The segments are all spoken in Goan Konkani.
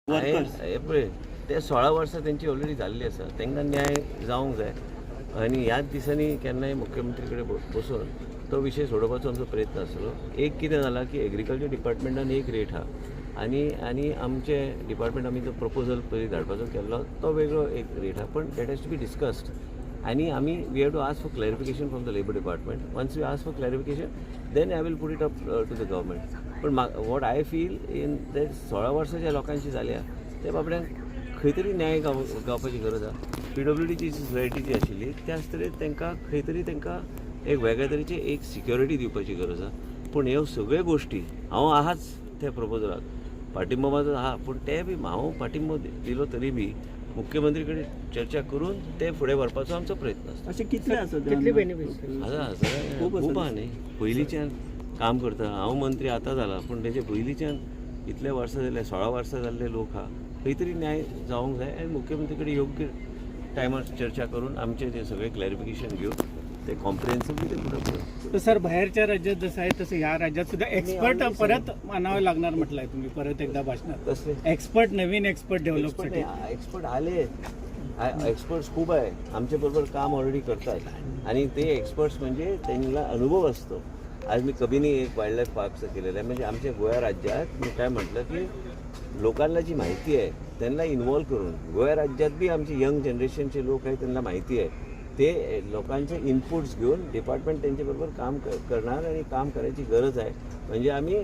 वर्कर्स. हे पळय, ते 16 वर्सां तेंची ऑलरेडी जाल्ली आसा, तांकां न्याय जावंक जाय आनी ह्याच दिसांनी केन्नाय मुख्यमंत्री कडेन बसून तो विशय सोडोवपाचो आमचो प्रयत्न आसलो. एक कितें जालां की एग्रीकल्चर डिपार्टमेंटान एक रेट आहा आनी आनी आमचे डिपार्टमेंट आमी जो प्रपोजल पयलीं धाडपाचो केल्लो तो वेगळो एक रेट आहा, पण that has to be discussed आनी आमी we have to ask for clarification from the labour department. Once we ask for clarification, then I will put it up to the government. पण what I feel in that, 16 वर्सां ज्या लोकांची जाल्या त्या बाबड्यांक खंय तरी न्याय गावपाची गरज आहा. पीडब्ल्यूडीची सोसायटी जी आशिल्ली, त्याच तरेन तांकां खंय तरी तांकां एक वेगळ्या तरेची एक सिक्युरिटी दिवपाची गरज आहा. पूण ह्यो सगळ्यो गोश्टी हांव आहाच त्या प्रपोजलाक पाठिंबो म्हाजो आहा, पूण ते बी हांव पाठिंबो दिलो तरी बी मुख्यमंत्री कडेन चर्चा करून ते फुडें व्हरपाचो आमचो प्रयत्न आसता. अशे कितले आसा? कितले बेनिफिशियरी? आसा, आसा. खूब आसा. खूब आहा न्ही. पयलींच्यान काम करता. हांव मंत्री आतां जाला, पूण तेजे पयलींच्यान इतले वर्सां जाले, 16 वर्सां जाल्ले लोक आहा. खंय तरी न्याय जावंक जाय आनी मुख्यमंत्री कडेन योग्य टायमार चर्चा करून आमचे ते सगळे क्लॅरिफिकेशन घेवन ते कॉम्प्रिहेन्सिवली ते फुडें फुडें. तर सर, बाहेरच्या राज्यात जसं आहे तसं ह्या राज्यात सुद्धा एक्सपर्ट परत आणावे लागणार म्हटलंय तुम्ही परत एकदा भाषणात. कसले? एक्सपर्ट, नवीन एक्सपर्ट डेव्हलपसाठी. एक्सपर्ट आले, एक्सपर्ट्स खूप आहे, आमच्या बरोबर काम ऑलरेडी करतात आणि ते एक्सपर्ट्स म्हणजे त्यांना अनुभव असतो. आज मी कबिनी एक वाईल्ड लाईफ पार्कचं केलेलं आहे. म्हणजे आमच्या गोवा राज्यात मी काय म्हटलं की लोकांना जी माहिती आहे त्यांना इन्वॉल्व करून, गोवा राज्यात बी आमचे यंग जनरेशनचे लोक आहेत, त्यांना माहिती आहे, ते लोकांचे इनपुट्स घेऊन डिपार्टमेंट त्यांच्याबरोबर काम करणार आणि काम करायची गरज आहे. म्हणजे आम्ही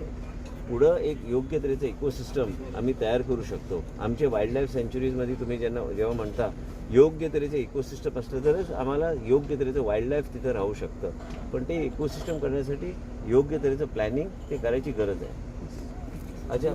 पुढं एक योग्य तऱ्हेचं इकोसिस्टम आम्ही तयार करू शकतो. आमचे वाईल्ड लाईफ सँच्युरीजमध्ये तुम्ही ज्यांना जेव्हा म्हणता, योग्य तऱ्हेचे इकोसिस्टम असलं तरच आम्हाला योग्य तऱ्हेचं वाईल्ड लाईफ तिथं राहू शकतं. पण ते इकोसिस्टम करण्यासाठी योग्य तऱ्हेचं प्लॅनिंग ते करायची गरज आहे. अच्छा.